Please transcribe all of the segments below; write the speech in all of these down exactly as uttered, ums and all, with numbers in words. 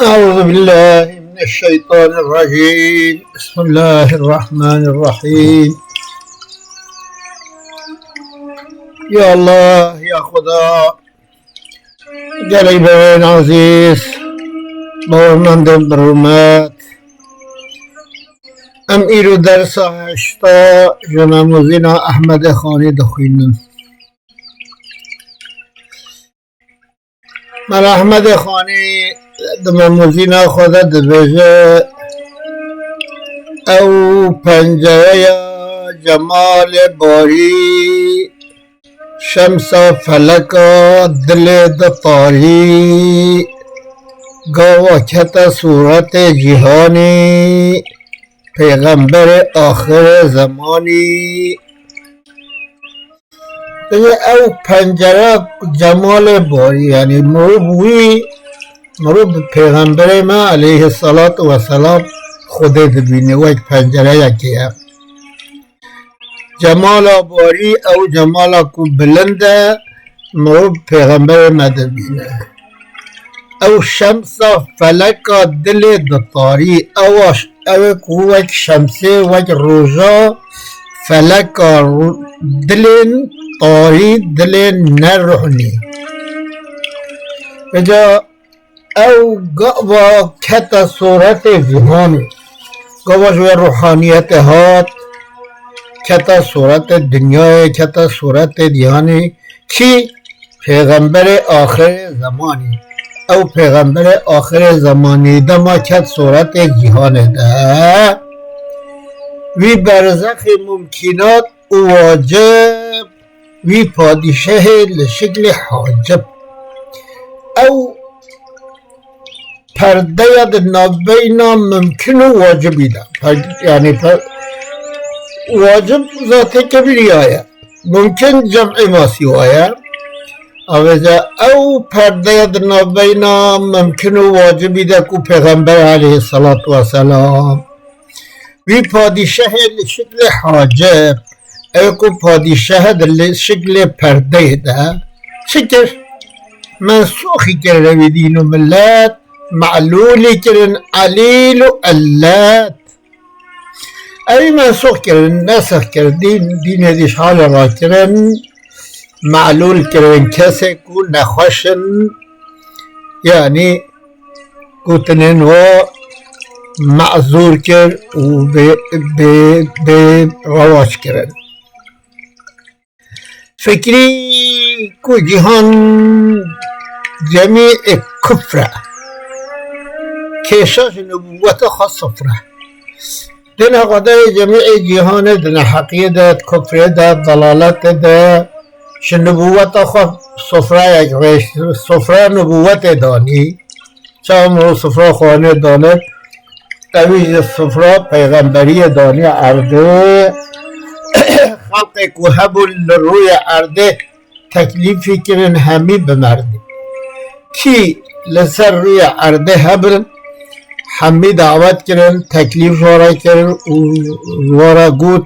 أعوذ بالله من الشيطان الرجيم. بسم الله الرحمن الرحيم. Ya Allah, ya Xuda, gelek bavên ezîz, bawermendên bi rûmet. Em îro dersa heşta ji Memûzîna Ehmedê Xanî dixwînin. Mela Ehmedê Xanî di Memûzîna xwe de dibêje, ew pencereya cemalê barî, şemsa feleka dilê di tarî, gava kete sûretê cîhanî, pêxemberê axirê zemanî. Dibê ew pencere cemalê barî, yanî mirov wî, mirov bi Pêxemberê me aleyhisselatu vesselam Xwedê dibîne, wek pencereyekê ye. Cemala barî, ew cemala ku bilind e, mirov Pêxemberê me dibîne. Ew şemsa feleka dilê ditarî, ew a, ew ê ku wek şemsê, wek roja, feleka ro-, dilên tarî, dilên neruhnî. Vêca ew gava kete sûretê cîhanê. Gava ji wê ruhaniyetê hat, kete sûretê dinyayê, kete sûretê cîhanê. Kî? Pêxemberê axirê zemanî. Ew pêxemberê axirê zemanî dema ket sûretê cîhanê de, wî berzexê mumkînat û wacib, wî padîşehê li şiklê hacib. Ew perdeya di navbeyna mumkin û wacibî de. Per-, yanî per-, wacib zatê kebiriya ye. Mumkin cem'ê masiwa ye. Avêze ew perdeya di navbeyna mumkin û wacibî de ku Pêxember aleyhisselatu vesselam wî padîşehê li şiklê hacib, ew ku padîşeh di li şiklê perdeyê de çi kir? Mensûxî kir rewî dîn û millet, me'lûlî kirin elîl û ellet. Ew mensûx kirin, nesix kir, dîn, dînê dî ji halê rakirin, me'lûl kirin, kesê ku nexweş in, yanî gotinên we mezûr kir û bê, bê, bê rewaç kirin. Fikirî ku cîhan cemî ê kufr e. Kêşa ji nubûweta xwe sifr e. Dina Xwedayê cemî ê cîhanê di neheqiyê de, di kufrê de, di delaletê de, ji nubûweta xwe sifreyek rêşt, sifreya nubûwetê danî. Çawa mirov sifra xanê dane, ewî ji sifra peyxemberiyê dane erdê. Xelqê ku hebûn li rûyê erdê teklîfî kirin hemî bimerdin. Kî li ser rûyê erdê hebin, hemî dawet kirin, teklîf wara kirin û wara got,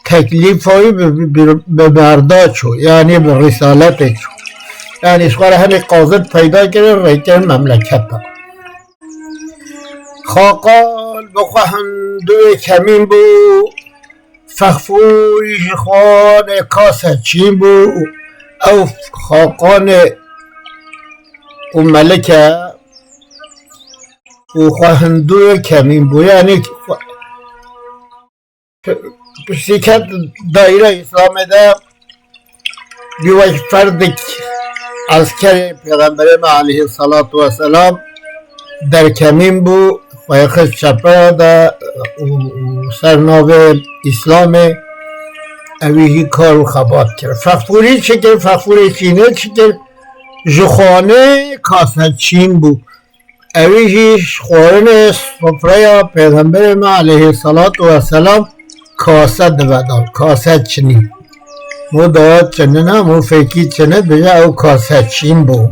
teklîfa wî bi, bi, bi, bi merda çû, yanî bi rîsaletê çû. Yanî ji xwe re hinî qazit peyda kirin, rêkirin memleketa. Xaqan bi xwe hindûyê kemîn bû, Fexfûrî ji xanê kase çîn bû, ew Xaqanê û Melike û xwe hindûyê kemîn bû. Yanî xwe, Piştî ket daîra Îslamê de, bî wek ferdek eskerê Pêxemberê me aleyhisselatu vesselam derkemîn bû, xwe xist çepe de û, û ser navê Îslamê ewî jî kar û xebat kir. Fexfûrî çi kir? Fexfûrê çînê çi kir? Ji xanê kase çîn bû. Ewî jî ji xwarinê sofreya Pêxemberê me aleyhisselatu vesselam kase divedan, kase çinî. Mo dawa çinine, mo fêkî çine, bije ew kase çîn bû.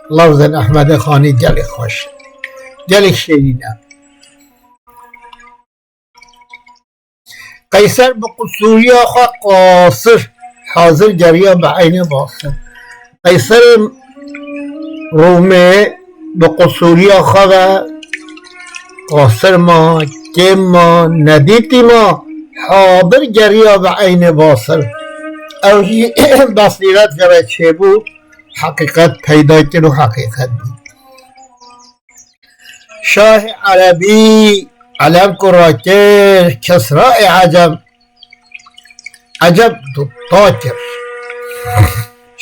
Lafzên Ehmedê Xanî gelek xweş. Gelek şêrîn e. Qeyser bi qusûriya xwe qasir, hazir geriya bi eynê basir. Qeyserê Rûmê Bi qusûriya xwe ve qasir ma, kêm ma, nedîtî ma, hadir geriya bi eynê basir. Ew jî besîret ve çêbû, heqîqet peyda kir û heqîqet bû. Şahê Erebî elem ku rakir, Kisra ê Ecem, Ecem duta kir.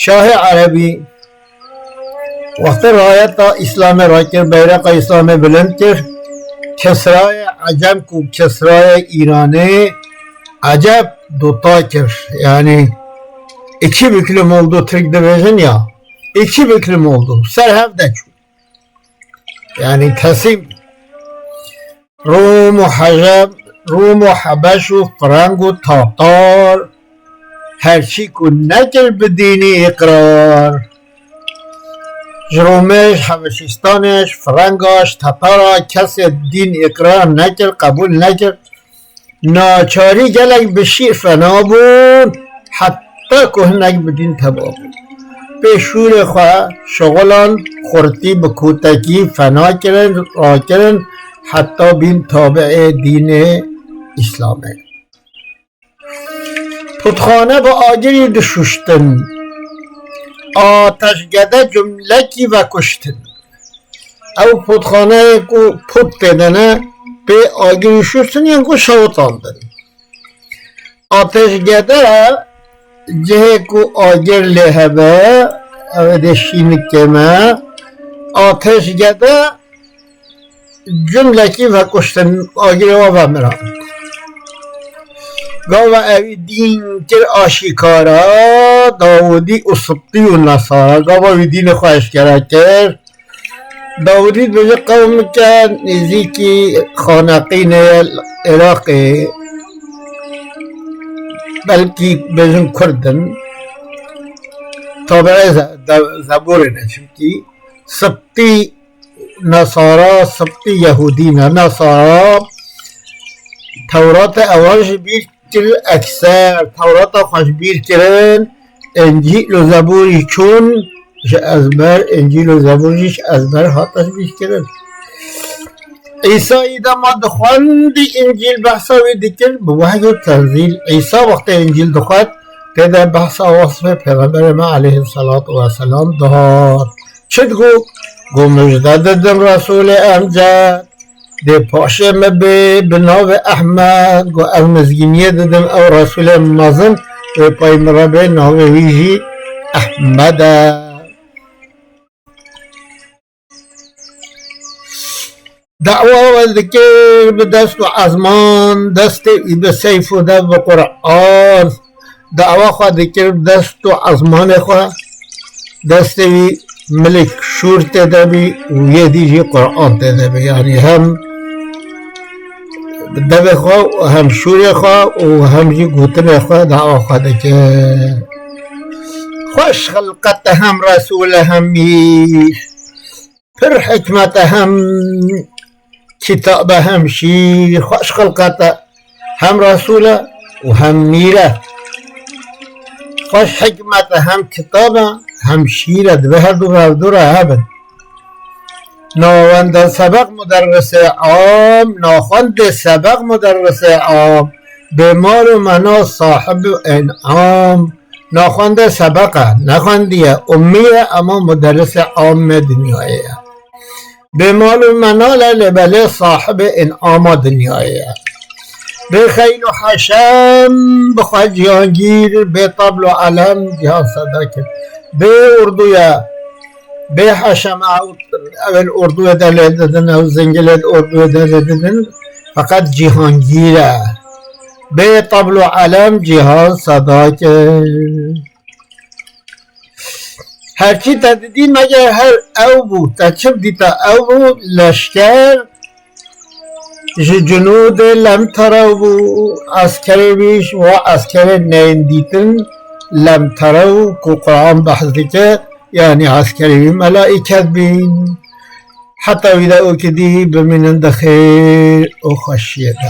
Şahê Erebî wextê rayeta Îslamê rakir, beyreqa Îslamê bilind kir. Kisrayê Ecem ku Kisrayê Îranê, Ecem duta kir. Yani iki büklüm oldu Tirk dibêjin ya. İki büklüm oldu. Ser hev de çû. Yani teslim. Rum û Hecem, Rum û Hebeş û Freng û Tatar, herçî ku nekir bi dînî îqrar. Ji Rumê, ji Hebeşistanê, ji Frenga, ji Tatara kesê dîn îqrar nekir, qebûl nekir. Naçarî gelek bi şîr fena bûn, heta ku hinek bi dîn teba bûn. Pê şûrê xwe şixulan, xurtî bi kotekî fena kirin, rakirin, heta bîn tabiê dînê Îslamê. Putxane bi agirî dişuştin. Ateşgede cumlekî vekuştin. Ew putxaneyê ku put tê de ne, pê agirî şuştin yên ku şewitandin. Ateşgede cihê ku agir lê hebe, ew ê dê şînik kême. Ateşgede cumlekî vekuştin, agirê wa vemirand. Gava ewî dîn kir aşîkara, Dawudî û Sibtî û Nesara. Gava wî dînê xwe eşkere kir. Dawudî dibêje qewmike nêzîkî Xaneqînê ye Iraqê. Belkî bêjin Kurd in. Tabiê ze-, de-, Zeburê ne çimkî. Sibtî Nesara, Sibtî Yehûdî ne. Nesara Tewrata ewan ji bîr kir, ekser Tewrata xwe ji bîr kirin, Încîl û Zeburî çûn ji ezber, Încîl û Zebur jî ji ezber hate ji bîr kirin. Îsayî dema dixwendî Încîl behsa wî dikir, bi wehy û tenzîl. Îsa wextê Încîl dixwend, tê de behsa wesfê Pêxemberê me aleyhisselatu vesselam dihat. Çi digot? Got, mijde didim Resûlê Emced. Dê paşê me bê bi navê Ehmed, got, ev mizgîniyê didim, ew Resûlê mezin, wê pey min re bê, navê wî jî Ehmed e. Dawa we dikir bi dest û ezman, destê wî bi seyf û dev bi Quran. Dawa xwe dikir bi dest û ezmanê xwe, destê wî milik şûr tê de bî û yê dî jî Quran tê de bî. Yanî hem bi devê xwe û hem şûrê xwe û hem jî gotinê xwe dawa xwe dikir. Xweş xilqet e hem Resûl e hem mîr. Pir hikmet e hem kitab e hem şîr, xweş xilqet e, hem Resûl e û hem mîr e. Xweş hikmet e, hem kitab e, hem şîr e, divê her du revdu re hebin. Nawende sebeq muderrisê am, naxwendê sebeq muderrisê am, bê mal û mena sahib en'am. Naxwende sebeq e, nexwendiye, ummî ye, ema muderrisê am me dinyayê ye. Bê mal û menal e, lê belê sahibê înama dinyayê ye. Bê xeyl û heşem, bi xwe cihangîr, bê tabl û elem, cîhan seda kir. Bê ordu ye, bê heşem, ew, ew ê li orduyê de lê didin, ew zingilê li orduyê de lê didin, feqet cihangîr e. Bê tabl û elem, cîhan seda kir. Herçî te didî meger her ew bû. Te çi dîta ew bû? Leşker ji cunûdê lemterew bû. Eskerê wî ji wa eskerê neyên dîtin lemterew ku Quran behs dike, yanî eskerê wî melaîket bîn. Heta wî de û kidî bimînin di xêr û xweşiyê de.